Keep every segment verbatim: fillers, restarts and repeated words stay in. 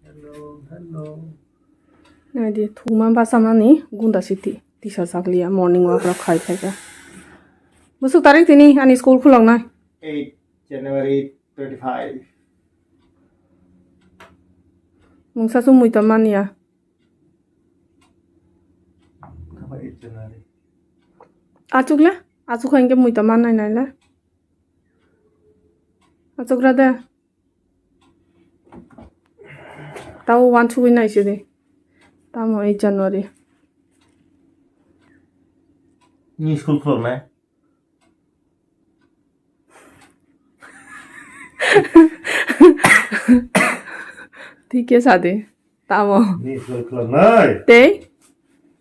Hello, hello. Naidi, thuma basamani gunda siti tisa sakliya morning walk rok khai phaikha. Busuk tarik tini ani school khuloknai. Eight January twenty-five. Mungsa sumui to manya. Achukle? Achuk hwnkhe mui to mannai naile. Achukra de. Tao wansugwi naisidi. Tamo eight January. Ni school khuloknai? Thik khe sadi. Tamo. Ni school khuloknai? Tei?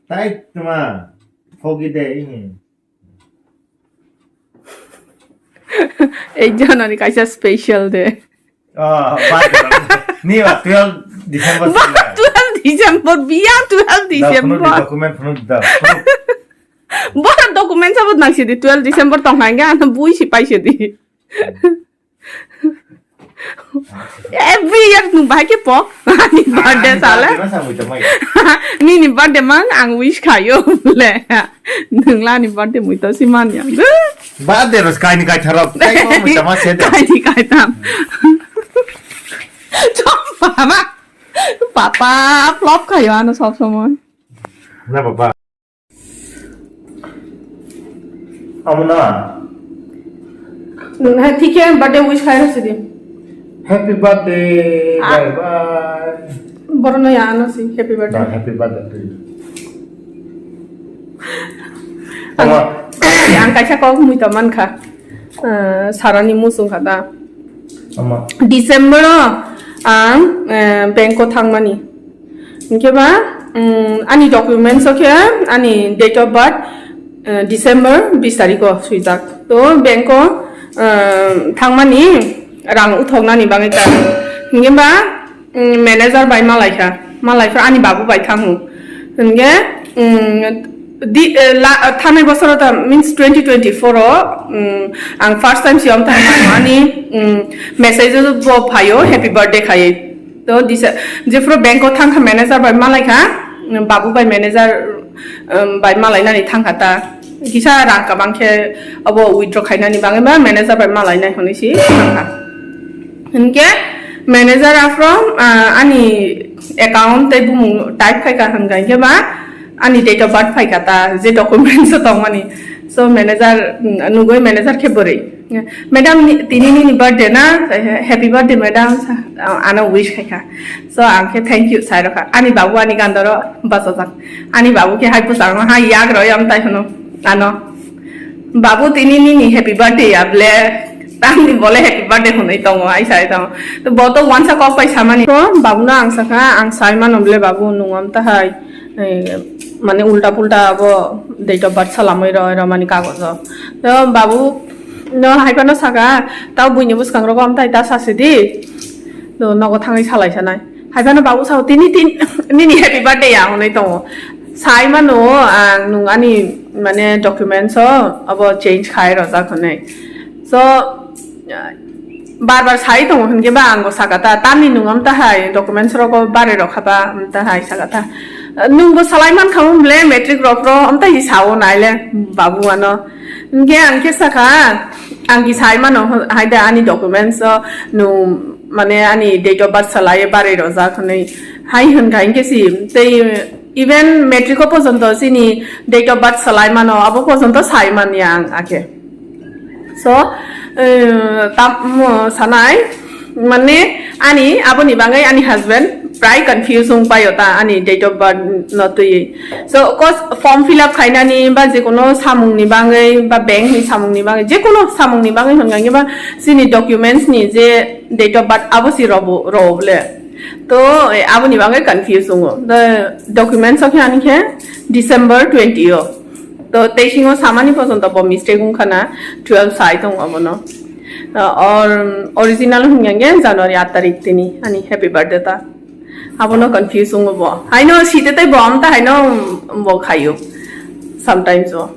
Tai tma. Fogi de. Eight January kaisa special day. Oh, birthday. Ni ba twelve December. Ba twelve December, biya twelve December. Document phunu da. Bora document sabut nang sidi twelve December tong hangga ana bui si pai sidi. Every year nung bahai khe po ani birthday sale. Nini birthday mang ang wish khayo le. Nung la ani birthday mui to si man ya. Birthday ros kaini kai tharok. Kai mo mui tama se de. Kaini kai tam. Chom papa. Papa flop khayo ano sob somoy. Na papa. Amo na. Nung hai thik khe birthday wish khai rw sidi. Happy birthday, bye bye. Boro no ya ano si happy birthday. Happy birthday to you. Ang kaisa kok mui to man kha. Sarani musung kha da. December o ang bank o thangmani. Hinkhe ba ani documents o khe ani date of birth December bis tarikh o swijak. To bank o thangmani rang uthoknani bagwi ta. Hinkhe ba manager bai malai kha, malai kha ani babu bai thango. Hinkhe di thanai bosoro ta means twenty twenty-four o ang first time siyam thangmani message bo phaio happy birthday khaiwi. To disa jephuru bank o thangkha manager bai malaikha, babu bai manager bai malainani thangkha ta. Kisa rang kabang khe abo withdraw khainani bagwi ba manager bai malainai hwnwi si thangkha. Hinkhe manager aphuru ani account tei bumung type khaikha hwnkha hinkhe ba ani date of birth phaikha ta je documents o tongmani. So manager nugwi manager khe bwrwi. Madam, tini nini birthday na? Happy birthday, madam. Ano wish khaikha. So ang khe thank you sai rokha. Ani babu ani gandoro bachajak. Ani babu khe hai bwsang ha yak roi am tai hwno. Ano, babu, tini nini happy birthday ya ble. Tamni bole happy birthday hwnwi tongo, ai sai tongo. To bo to wansa kok pai samani. To babu no ang sakha, ang sai mano ble babu nung am ta hai. Mane ulta pulta abo date of birth salamwi rw, rw mani kagojo. To babu no hai phano saka, tao buini bwskango gom tai ta sasi di. To nogo thangwi salai sanai. Hai phano babu sao tini tin nini happy birthday ya hwnwi tongo. Sai mano ang nung ani mane documents o abo change khai rojak hwnwi. So bar bar sai tongo hinkhe ba ang bo saka ta, tamni nung am ta hai documents rogo bare rokha ba am ta hai saka ta. Nung bo salai man kha ble matric rok ro am ta hi sao naile babu ano. Hinkhe ang khe saka ang ki sai mano hai da ani documents o nung mane ani date of birth salai bare rojak hwnwi hai hwnkha hinkhe si tei even matric o pojonto chini date of birth salai mano abo pojonto sai manya ang akhe. So tamo sanai mane ani aboni bagwi ani husband prai confuse wng paio ta ani date of birth no twiwi. So cause form fill up khainani ba jekono samungni bagwi ba bank ni samungni bagwi jekono samungni bagwi hwnkha hinkhe ba chini documents ni je date of birth abo si robo robo le. To aboni bagwi confuse wngo. The documents o khe ani khe December twenty o. To teisingo samani pojonto bo mistake wngkha na twelve sai tongo abono. Or original hwnkha khe January aat tarik tini ani happy birthday ta. Abono confuse wngo bo. Haino site tei bo amta haino bo khaio. Sometimes o.